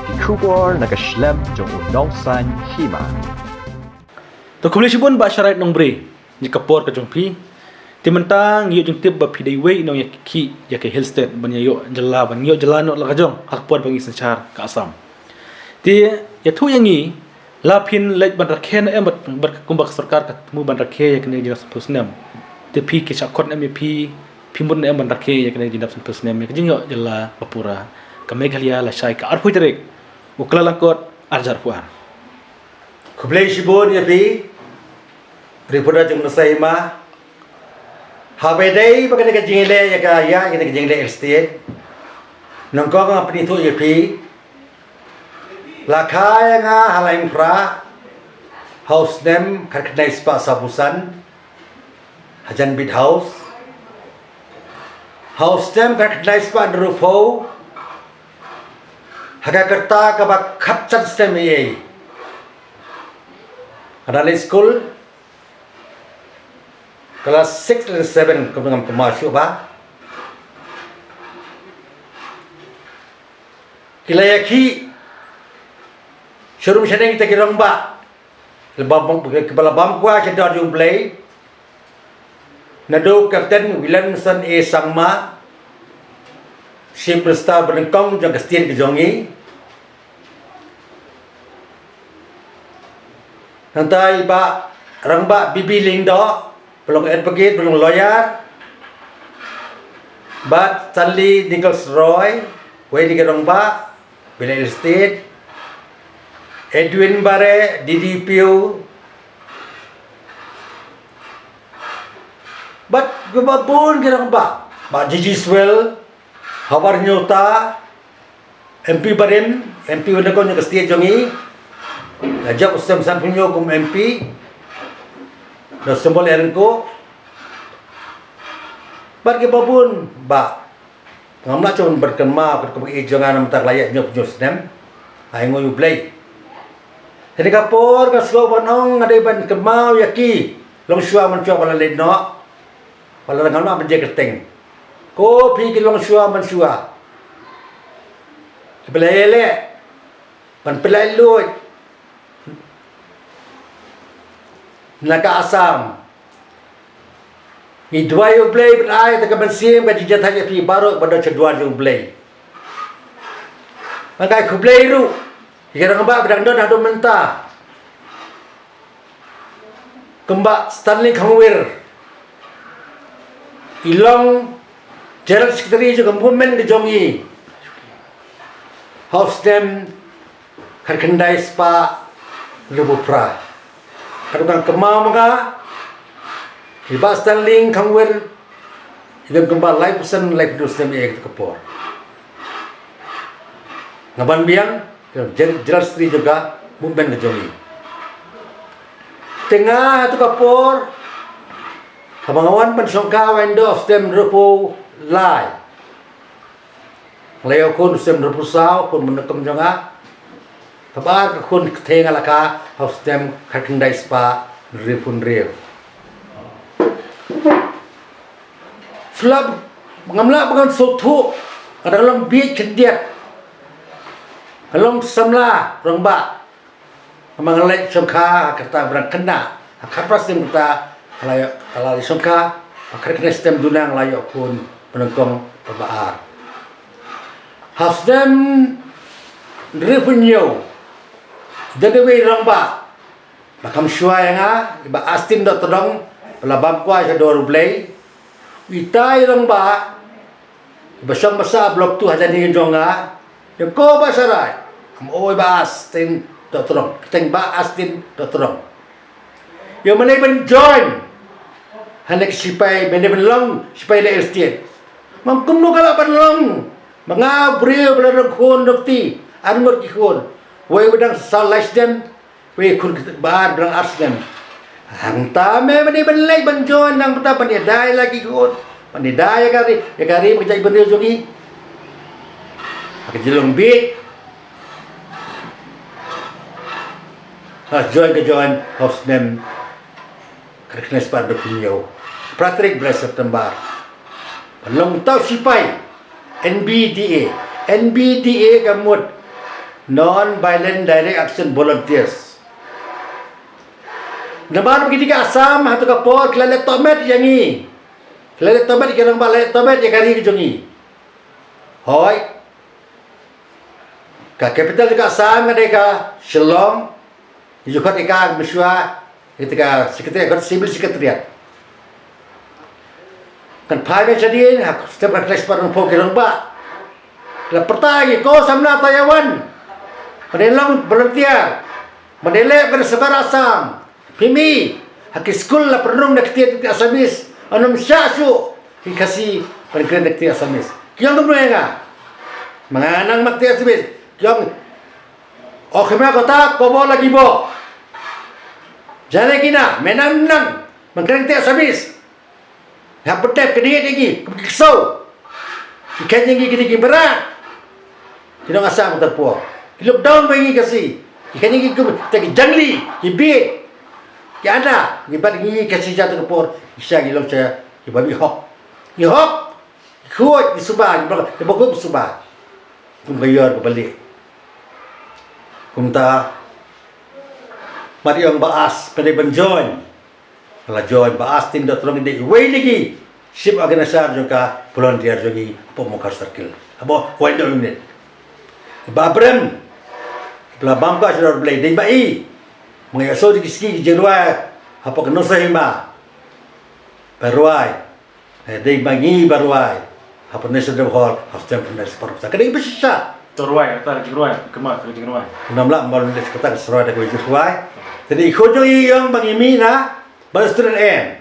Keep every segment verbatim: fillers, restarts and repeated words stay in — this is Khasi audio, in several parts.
Ki khubor na ka shlem jong u Nongsaiñ Hima. To khublei shibun Bah Sharait Nongbre, ïa ka por ka jong phi. Te mynta ngi ïoh jingtip ba phi dei wei nong ïa ki, ïa ka Hill State ban ïa ïoh jylla, ban ïoh jylla noh la ka jong ha ka por ba ngi synshar ka Assam. Te ïathuh ïa ngi, la phin leit ban rakhe ne em bad, bad kumba ka sorkar ka thmu ban rakhe ïa kane ka jingdap sanphew snem? Te phi ki shah khot ne em ïa phi, phi mut ne em ban rakhe ïa kane ka jingdap sanphew snem ïa ka jingïoh jylla ba pura ka Meghalaya lashai ka arphew tarik u Kyllalyngkot arhajar arphew ar? Khublei shibun ïa phi, reporter jong Nongsaiñ Hima. Haba ïadei bad kane ka jingleh ïa ka, ïa kane ka jingleh Hill State, nyngkong nga pynithuh ïa phi, la kha ïa nga ha Laitumkhrah ha u snem khatkhyndai spah sawphew san, ha Janbit House, ha u snem khatkhyndai spah hynriewphew, ha ka rta kaba khatsan snem eiei. Nga dang leit skul, klas six lane seven, kumba ngam kynmaw shuh bah. Ki la ïakhih sharum shaneng kita ki rangbah, la bam, kiba la bam kwah sha dwar jong U Blei. Naduh Captain Williamson A Sangma, Chief Minister banyngkong jong ka state ka jong ngi. Nangta i Bah Rangbah B B Lyngdoh, ba long advocate, ba long lawyer. Bad Stanley Nichols Roy, wei na ki rangbah, Belial State. Edwin Bareh, D D P O. Bad kiba bun ki rangbah, Bah G G Swell, Hawar Nyota, M P barim, M P banyngkong jong ka state jong ngi. La jop u snem sanphew hynñiew kum M P. Da u symbol Aaron ko. Bad kiba bun, bah, ngam lah shuh ban kynmaw, kat kaba ïeit jong nga namar ba la ïaid hynñiew phew hynñiew snem. Ai nguh ïa U Blei. Te ha kane ka por nga sngew ban ong nga dei ban kynmaw ïa ki longshuwa manshuwa ba la leit noh, ba la ngam lah ban jia kyrteng. Ko phi ki longshuwa manshuwa kiba la ïaleh ban pynlait luid na ka Assam. Ngi duwai U Blei ban ai ïa ka mynsiem ka jingjahthait ïa phi baroh ba don sha dwar jong U Blei. Nga ai khublei ruh ïa ki rangbah ba dang don haduh mynta, kum Bah Stanley Khongwir, i long General Secretary jong ka movement ka jong ngi ha u snem khatkhyndai spah hynriewphew phra. Katba nga kynmaw ma nga, i Bah Stanley Khongwir i don kumba laiphew san, laiphew hynriew snem ïa kata ka por. Nga ban biang, i don Gen-, General Secretary jong ka movement ka jong ngi. Te nga ha kata ka por, haba nga wan ban shongkha ha u Indo ha u snem hynriewphew lai, nga la ïoh khun ha u snem hynriewphew saw, khun mynta kum jong nga. Kaba ar ka khun kynthei nga la kha ha u snem khatkhyndai spah hynriewphew hynriew. Shu lah, ngam lah ba ngan sngewthuh, nga dang long bieit khyndiat. Nga long samla rangbah. Namar nga leit shongkha ha kata ka bnai khyndai, ha khatphra snem kata, ka la ïoh, ka la ïoh shongkha, ha khatkhyndai snem duna nga la ïoh khun banyngkong kaba ar. Ha u snem hynriewphew hynñiew, don iwei i rangbah ba kham shuwa ïa nga, i Bah Astin Dohtdong, ba la bam kwah sha dwar U Blei. Ita i rangbah ba shong basa ha Block two ha jani jong nga, ïa ko Bah Sharai. Ym oi Bah Astin Dohtdong, kyrteng Bah Astin Dohtdong. Ïa mane ban join ha ne ki sipai, mane ban long sipai leh Hill State. Ngam kumno ka lah ban long. Ma nga briew ba la don khun don kti, ar ngut ki khun. Wei ba dang saw lai snem, wei khun kaba ar ba dang ar snem. Hangta me mane ban leit ban join, nangta ban ïada ïa la ki khun, ban ïada ïa ka ri, ïa ka ri bad ka jaitbynriew jong ngi. Ha ka jinglong bieit. Ha join ka join ha u snem khatkhyndai spah hynriewphew hynñiew, phra tarik bnai September. Ban long uta u sipai N B D A. N B D A ka mut Non-violent direct action volunteers. Namar ba ki dei ki Assam ha kata ka por ki la leh tohmet ïa ngi. Ki la leh tohmet ïa ki rangbah, la leh tohmet ïa ka ri ka jong ngi. Hooid. Ka capital jong ka Assam ka dei ka Shillong. Ïa ka dei ka mynshuwa ïa ka secretariat, ka civil secretariat. Kan phai ban shadien ha step kan khleh spah nongphew ki rangbah. La pyrta ïa ki, ko samla to ïa wan ban ïa long volunteer, ban ïa leh ka sorkar Assam. Phi mih ha ki skul, la pynrung na ktien Assamese, ym shah shuh ki Khasi ban kren na ktien Assamese. Ki ong kumno ïa nga? Ma nga nang ma ktien Assamese. Ki ong, o khmih ko ta ko bo la ki bo. Jane ki na me nang nang ban kren na ktien Assamese. Hap btep kyndiat ïa ki kum ki ksew. Ki khein ïa ki kine ki mrad. Ki nong Assam kata ka por. Ki look down ba ïa ngi Khasi. Ki khein ïa ki kum kita ki jangli, ki bieit. Ki ana, ki bat ïa ngi Khasi kata ka por. Ki sha ki long sha ki ba bi hok. Ki hok. Ki khuid, ki suba, ki ba, ki ba khuid suba. Kum ka ïor ka ba lieh. Kumta, mat ïong ba as, pynban join. Ka la join ba as tin da trong dei wei lagi chief organizer jong ka volunteer jong ngi hapoh Mawkhar Circle. Hapoh Wahendo Unit. Ba brem. Ba la bam ka sha dor Blei dei ba i. Ma nga ïohsngew da ki sngi ki jingrwai hapoh ka nongshong hima. Ba rwai. Eh, dei ma ngi ba rwai. Hapoh National Day Hall, ha Stamford National Park. Ka dei ba shisha. To rwai, kata ka jingrwai, kynmaw ka jingrwai. Ngam lah ban leh kata ka jingrwai da ka jingrwai. Te dei i khun jong i ïong ba ngi mih na, ba student em.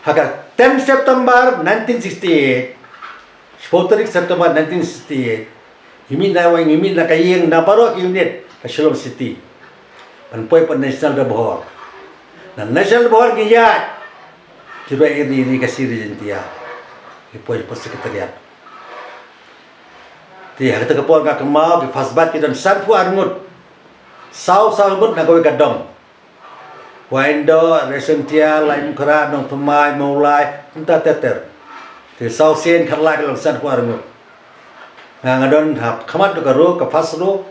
Ha ka ten September nineteen sixty-eight, shiphew tarik September nineteen sixty-eight, ngi mih na wei, ngi mih na ka ïing na baroh ki unit ka Shillong City. Ban poi pat National Day Hall. Na National Day Hall ngi ïaid. Ki rwai ri, ri Khasi ri Jaintia. Ngi poi pat secretariat. Te ha kata ka por nga kynmaw ki first batch ki don sanphew ar ngut. Saw, saw ngut na kawei ka dong. Wahendo, Raisentia, Laitumkhrah, Nongthymmai, Mawlai, kumta ter ter. Te saw sien khatlai ka long sanphew ar ngut. Nga nga don ha khmat ka row, ka first row.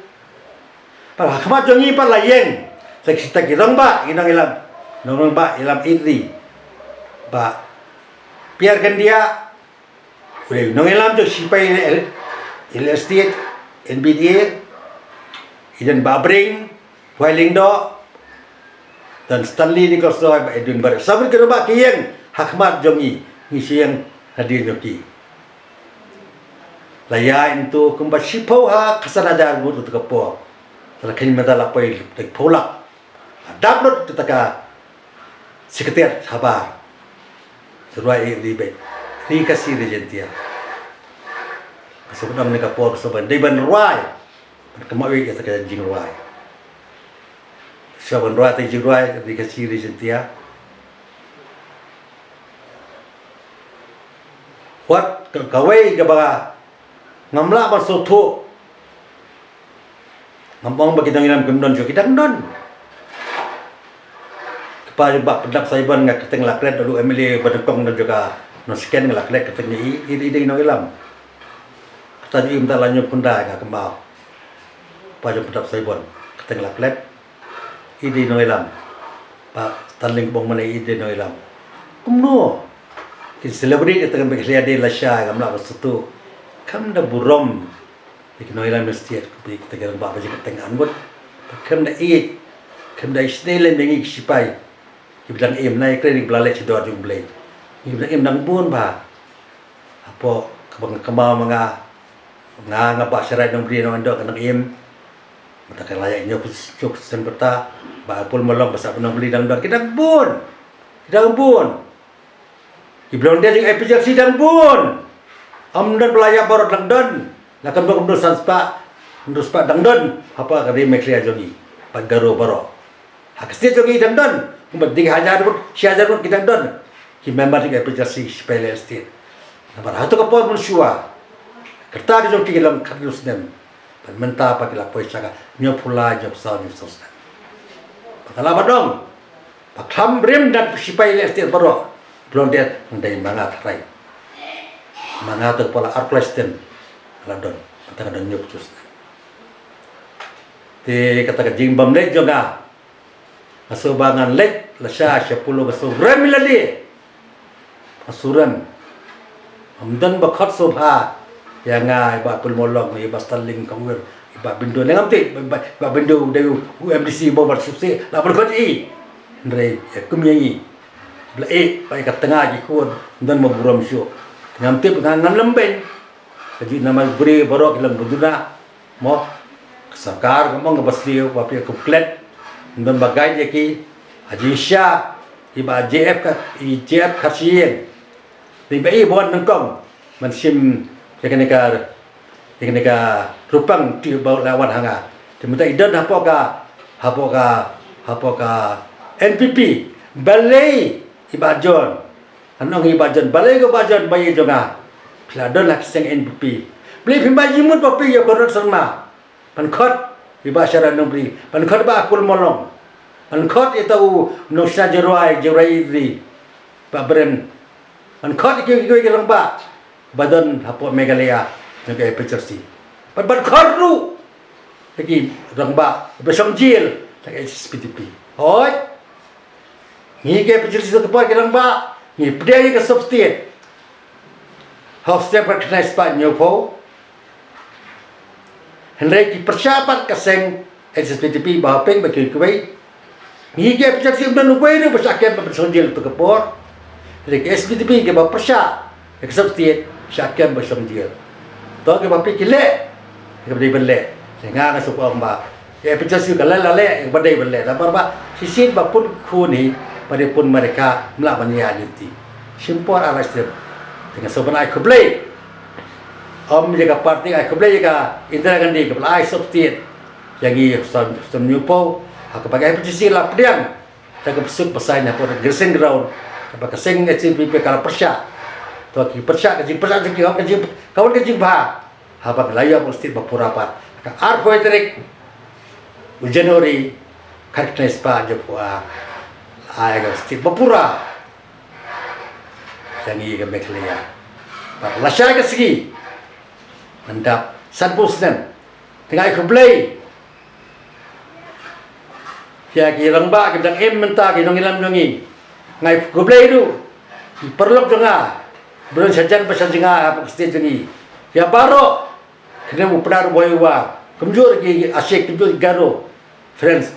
Pat ha khmat jong ngi pat la ïeng sa kita ki rangbah, ki nongïalam, nongrangbah ïalam ri. Bah Pierre Kyndiah, u dei u nongïalam jong sipai L-, L S T, N B D A, i don Bah Bring, Wai Lyngdoh, don Stanley Nichols Roy, Bah Edwin Barret. Sa bun ki rangbah ki ïeng ha khmat jong ngi, ngi shu ïeng hadien jong ki. La ïaid into kumba shiphew ha ka san hajar ngut kata ka por. Te la kheiñ mynta la poi da ki phew lak. La dap lut kata ka secretariat shabar. Te rwai ri beit. Ri Khasi ri Jaintia. Ka shu dang ne ka por ka shu ban dei ban rwai. Ban kynmaw ïa kata ka jingrwai. Shu ban rwai kata ka jingrwai ri Khasi ri Jaintia. Wat ka, kawei kaba ngam lah ban sngewthuh. Ngam ong ba ki dang ïalam kim don, jong ki dang don. Kpa jong Bah Pyndap Saibon nga kyrteng la klet, u M L A ba nyngkong don jong ka Nongstoiñ nga la klet kyrteng ïa i, i, i dei nongïalam. Kata jong i mynta la hynñiew phew khyndai nga kynmaw. Kpa jong Pyndap Saibon kyrteng la klet. I dei nongïalam. Bah Stanley Kynbong Mane i dei nongïalam. Kumno kin celebrate ïa kata ka bynta ka Khlieh Day lashai, ngam lah ban sngewthuh. Kam da burom ïa ki nongïalam Khasi, ïa kita ki rangbah ba jingkyrteng arngut. Kam da ïeit, kam da isynei lem ïa ngi ki sipai kiba dang im, na ïa kren ïa kiba la leit sha dor jong U Blei. Ngi kiba dang im dang bun bha. Hapoh kaba nga kynmaw ma nga, nga, nga Bah Sharai Nongbri Nongandok ka dang im. Mynta ka la ïaid hynñiew phew san bynta, Bah Apul Mallong, Bah Sahbun Nongbri dang don, ki dang bun. Ki dang bun. Ki volunteer jong A P H L C dang bun. Ym don ba la ïap baroh, dang don. La kan bun, kum don san spah, kum don spah dang don hapoh ka ri Meghalaya jong ngi. Bad Garo baroh. Ha ka state jong ngi dang don, kumba ding hajar ngut, shi hajar ngut ki dang don. Ki member jong ka A P H L C, Shipalai State. Namar ha kato ka por mynshuwa, ka rta ka jong ki ka long khathynñiew snem. Bad mynta pat ki la poi sha ka hynñiew phew lai, hynñiew phew saw, hynñiew phew saw snem. Bad ka la ba dong ba khlam rim da ki Shipalai State baroh. Volunteer nang dei ma nga tharai. Ma nga to ka por la arphew lai snem ka la don. Mynta ka don hynñiew phew saw snem. Te kata ka jingbym leit jong nga, nga sngewbha ngan leit lashai sha Polo, nga sngewrem ïa lade. Nga sngewrem. Ym don ba khot sngewbha ïa nga, ïa i Bah Pulmolong, ïa i Bah Starling Kongwir, ïa i Bah Bindo, ne ngam tip, i Bah, i Bah Bindo u dei u MDC ba u ban sngewsih la ban khot ïa i. Hynrei ïa kum ïa ngi ba la ïeh, ba ïa ka tnga ki khun, ym don ba burom shuh. Ngam tip, nga ngan lem beiñ. Ka jingïalam briew baroh ki long ba duna. Mo, ka sorkar ka ong kaba sniew, ba phi ïa klet. Ym don ba guide ïa ki. Ha jingshisha, i Bah JF ka, i JF Kharshiing, i Bah i Bon nyngkong ban shim ïa kane ka, ïa kane ka rupang ti ba la wan ha nga. Te mynta i don hapoh ka, hapoh ka, hapoh ka NPP. Balei i Bah John, ngan ong i Bah John, balei ko Bah John, ba ïa jong nga, phi la don ha ki seng NPP, balei phim ai jingmut ba phi ïa Conrad Sangma ban khot i Bah Sharon Nongbri, ban khot i Bah Pulmolong, ban khot ïa uta u nongshna jingrwai, jingrwai ri, Bah Bren, ban khot ïa kiwei kiwei ki rangbah ba don hapoh Meghalaya jong ka APHLC, ban, ban khot ruh ïa ki rangbah ba shong jail na ka HSPDP. Hooid, ngi ka APHLC to ka por ki rangbah ngi pdiang ïa ka sub state ha u snem khatkhyndai spah hynñiewphew. Hynrei ki pyrshah pat ka seng HSPDP, Bah Hoping bad kiwei kiwei. Ngi ki APHLC ym don uwei ruh ba shah kem ban shong jail ha kato ka por. Hynrei ki HSPDP kiba pyrshah ïa ka sub state shah kem ban shong jail. To kiba phi ki leh, kiba dei ban leh. Te nga nga sngewbha ong ba Ïa phi, just ïa ka leh la leh, ïa kaba dei ban leh. Namar ba shisien ba pun khun hi, ba dei pun Amerika, ym lah ban ïa lynti. Shim por ar lai snem. Te nga sngewbha ban ai khublei. Ym ïa ka party, ai khublei ïa ka Indira Gandhi kaba la ai sub state ïa ngi, snem, snem hynñiewphew. Ha kaba ka APHLC la pdiang da ka bsut bsaiñ hapoh ka dressing ground kaba ka seng HSPDP ka la pyrshah. To ki pyrshah, ka jingpyrshah jong ki, ka jing, ka wan ka jingbha. Haba ngi la ïoh ïa ka state ba pura pat, ka arphew tarik u January, khatkhyndai spah hynñiewphew ar, ai ka state ba pura ïa ngi ka Meghalaya. Bad lashai ka sngi, ngan dap sanphew snem. Te nga ai khublei ïa ki rangbah kiba dang im mynta, ki nongïalam jong ngi. Nga ai khublei ruh ïa ki paralok jong nga ba don shajan bad shajnga ha ka state jong ngi. Ïa baroh, kane u Pnar Bhoi Uwa, kumjuh ki Ashik, kumjuh ki Garo Friends,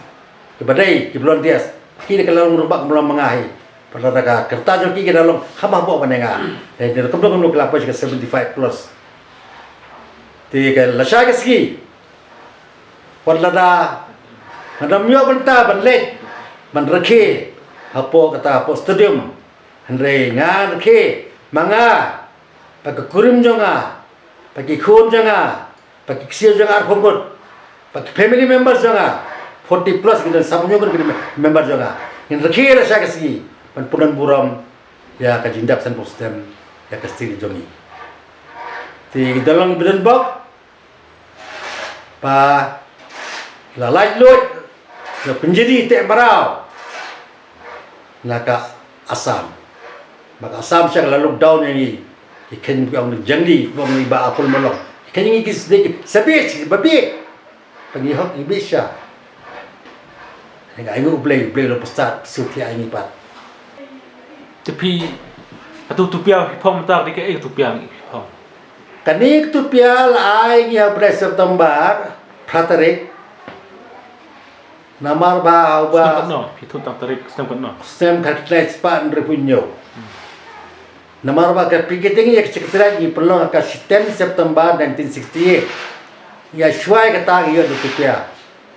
kiba dei ki volunteers. Ki dei ka la long rangbah kumba long ma nga hi. Pat lada ka rta jong ki ki la long kham hapoh ban ïa nga. Dei, dei kumno kumno ki la poi sha ka seventy-five plus. Te ka lashai ka sngi, wat lada ngan ym ïoh bynta ban leit ban rakhe hapoh kata, hapoh stadium, hynrei ngan rakhe ma nga, bad ka kurim jong nga, bad ki khun jong nga, bad ki ksiew jong nga arphew ngut, bad ki family members jong nga, forty plus, ki don, sanphew hynñiew ngut ki don member jong nga. Ngin rakhe lashai ka sngi ban pynlong burom ïa ka jingdap sanphew snem ïa ka state jong ngi. Te ki don lang ba don bok, ba la laitluid, la pynjri teh mraw na ka Assam. Ba ka Assam sha ka la lockdown ïa ngi. Ki kheiñ, ki ong jingli, ki ong i Bah Apul Malong. Ki kheiñ ïa ngi, ki sdei ki, sa bieit, ba bieit. Ba ngi hok ngi bieit sha. Nga ai nguh U Blei, U Blei u la pynsad shuh ïa ngi pat. Te phi, katu tu pia phi phong mynta, dei kaei katu pia phi phong? Kane katu pia la ai ngi ha u bnai September, phra tarik. Namar ba ha uba snem katno, phi thut tang tarik snem katno? Snem khatkhyndai spah hynriewphew hynñiew. Namar ba ka picketing ïa ka Secretariat ngi pynlong ha ka shi ten September nineteen sixty-eight. Ïa shuwa ïa kata ngi ïoh da tu pia.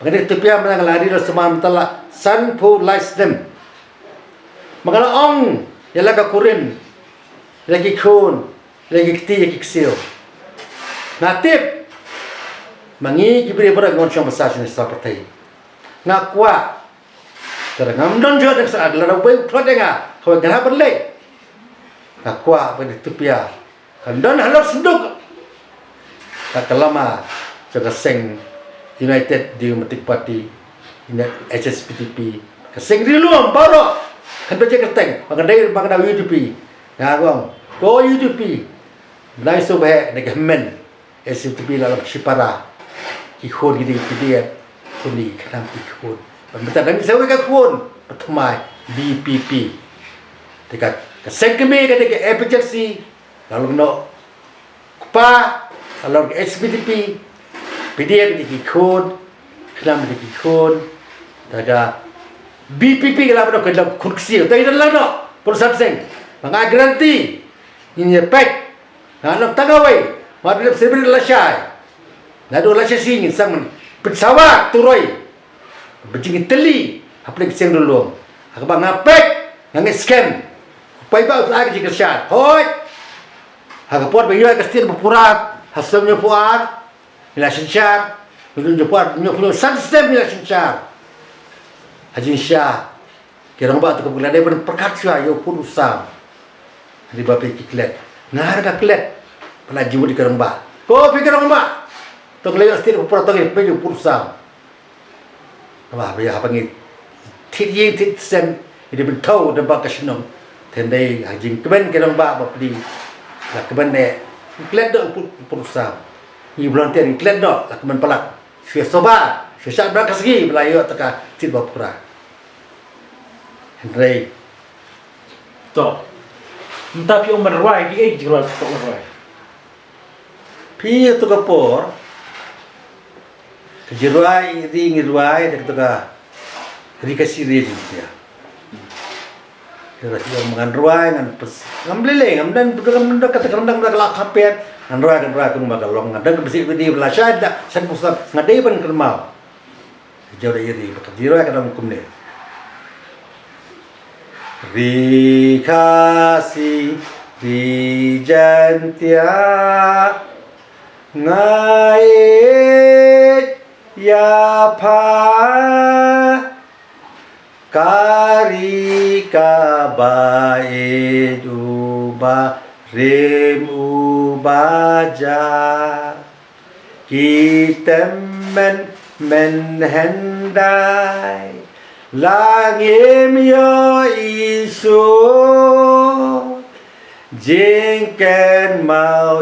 Ba kane tu pia mynta nga la ri la sumar mynta la sanphew lai snem. Ba nga la ong ïa la ka kurim, ïa la ki khun, ïa la ki kti, ïa ki ksiew. Nga tip ma ngi ki briew baroh ngi wan shong basa shane sha pyrthei. Nga kwah Te ngam don jingeh dang sa, lada uwei u tlot ïa nga, kawei nga hap ban leit. Nga kwah ba kane tu pia kan don halor sanduk ka, ka lama jong ka seng United Democratic Party, United H S P D P, ka seng ri lum baroh kan pynjah kyrteng, ba nga dei, ba nga dei U D P. Nga ong ko U D P, nai sngewbha ïa ka hynmen. H S P D P la long shipara. Ki khun ki dei ki dei. kine ki khnam ki khun. Ban mynta dang sawei ka khun, ba thymmai B P P. Te ka, ka seng kmie ka dei ka A P H L C, la long noh kpa, la long H P D P, P D F dei ki khun, khnam dei ki khun, te ka B P P ka la ban long ka dei khun ksiew, te ka la long noh, pynsan seng, ba nga guarantee, ngin ïa peit, nga ong tang kawei, ma dei sibri lashai. Naduh lashai sien ngin sa man pynsawa turoi. Ba jingtylli hapdeng ka seng Ri Lum. Ha kaba nga peit, nga ngeit skhem. Paidbah u sa ai ka jingkyrshan. Hooid. Ha ka por ba ïoh ka state ba pura, ha snem hynñiewphew ar, ngi la synshar, hynñiewphew ar, hynñiewphew san snem ngi la synshar. Ha jingshisha, ki rangbah te ka la dei ban pyrkhat shuwa ïa u pud u sam. Hynrei ba phi ki klet. Nga ruh nga klet. Ba la jiw ïa ki rangbah. Ko phi ki rangbah. To ngi la ïoh state ba pura, to ngi peit ïa u pud u sam. Namar ba ïa haba ngi thied ïing thied sem, ngi dei ban thew da ba ka shnong. Te hynrei ha jingkmen ki rangbah ba phi la kmen ne klet da u pud, u pud u sam. Ngi volunteer ngi klet noh, la kmen palat. Shu ïa soba, shu shah bad ka sngi ba la ïoh ta ka state ba pura. Hynrei. To. Mynta phi ong ban rwai, kiei ki jingrwai phi ong ban rwai? Phi ïa to ka por. Ka jingrwai ri ngi rwai, da ka to ka ri ka siri jingpia. Ïa phi ong ngan rwai, ngan pes, ngam lei lei, ngam don, ngam don kata ka rendang, ka la khaper, ngan rwai, ngan rwai, kumba ka long, ngan don ka besi bidi, ba la shai, da, san pusap, nga dei ban kynmaw. Jong da ïa ri, ba ka ri rwai ka dang kumne. Ri Khasi, ri Jaintia, nga ïeit ïa pha, ka ri kaba ïeit uba rim uba ja. Ki tymmen mynhyndai la ngim ïohi shuh, jingkynmaw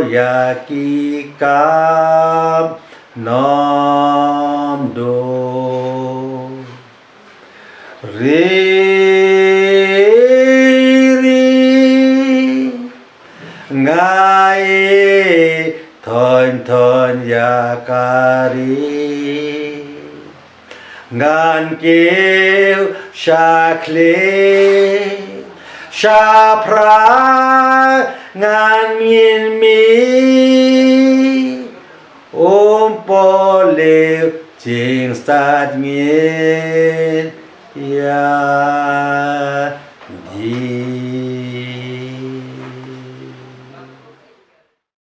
ïa ki kam nym dei. Ri, ri, nga ïeit thon thon ïa ka ri. Ngan kiew sha khlieh, sha phra ngan ngin mih. Um pole jingstad ngin ïa